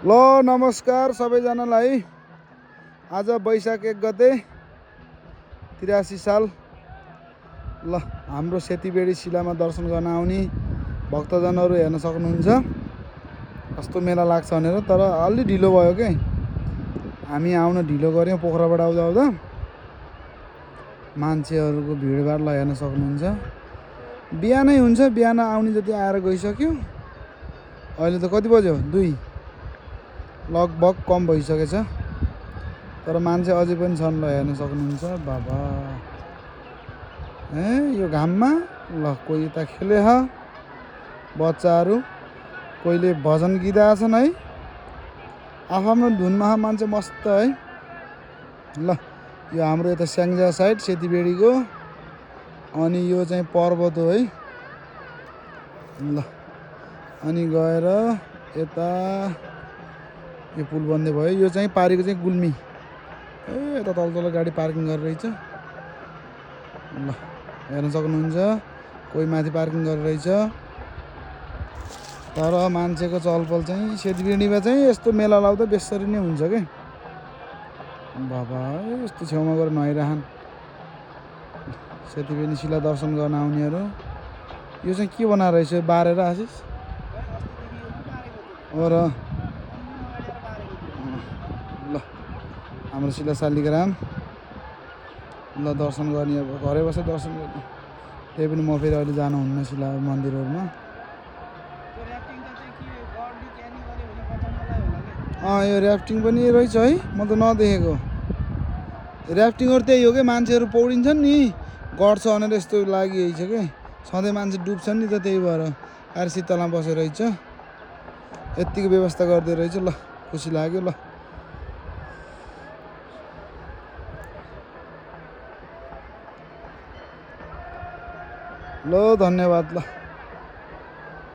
ल नमस्कार सबैजनालाई। आज वैशाख 1 गते 83 साल। ल हाम्रो सेतीबेडी शिलामा दर्शन गर्न आउने भक्तजनहरू हेर्न सक्नुहुन्छ कस्तो मेला लाग्छ भनेर। तर अलि ढिलो भयो के, हामी आउन ढिलो गऱ्यौँ। पोखराबाट आउँदा आउँदा मान्छेहरूको भिडभाडलाई हेर्न सक्नुहुन्छ। बिहानै हुन्छ, बिहान आउने जति आएर गइसक्यो। अहिले त कति बज्यो? 2 लगभग कम भइसकेछ, तर मान्छे अझै पनि छन्। ल हेर्न सक्नुहुन्छ। बाबा यो घाममा ल कोही यता खेले बच्चाहरू, कोहीले भजन गीताछन् है। आफ्नो धुनमा मान्छे मस्त है। ल यो हाम्रो यता स्याङ्जा साइड सेतीबेडीको, अनि यो चाहिँ पर्वत हो है। ल अनि गएर यता यो पुल बन्दै भयो। यो चाहिँ पारीको चाहिँ गुल्मी। यता तल गाडी पार्किङ गरेर रहेछ। ल हेर्न सक्नुहुन्छ, कोही माथि पार्किङ गरेर रहेछ। तर मान्छेको चलपल चाहिँ सेतीबेडीमा चाहिँ यस्तो मेला लाउँदा बेसरी नै हुन्छ के। बाबा यस्तो छेउमा गएर नुहाइरहन् सेतीबेडी शिला दर्शन गर्न आउनेहरू। यो चाहिँ के बनाएर रहेछ बारेर आशिष? हो र। ल हाम्रो शिला शालिग्राम। ल दर्शन गर्ने, अब घरै बसेर दर्शन गर्ने। त्यही पनि म फेरि अहिले जानुहुन्न शिला मन्दिरहरूमा। यो ऱ्याफ्टिङ पनि रहेछ है, म त नदेखेको। ऱ्याफ्टिङहरू त्यही हो कि, मान्छेहरू पौडिन्छन् नि, गर्छ भनेर यस्तो लागिरहेछ कि। सधैँ मान्छे डुब्छन् नि त, त्यही भएर शीतलमा बसेर रहेछ। यत्तिको व्यवस्था गर्दै रहेछ। ल खुसी लाग्यो। ल धन्यवाद। ल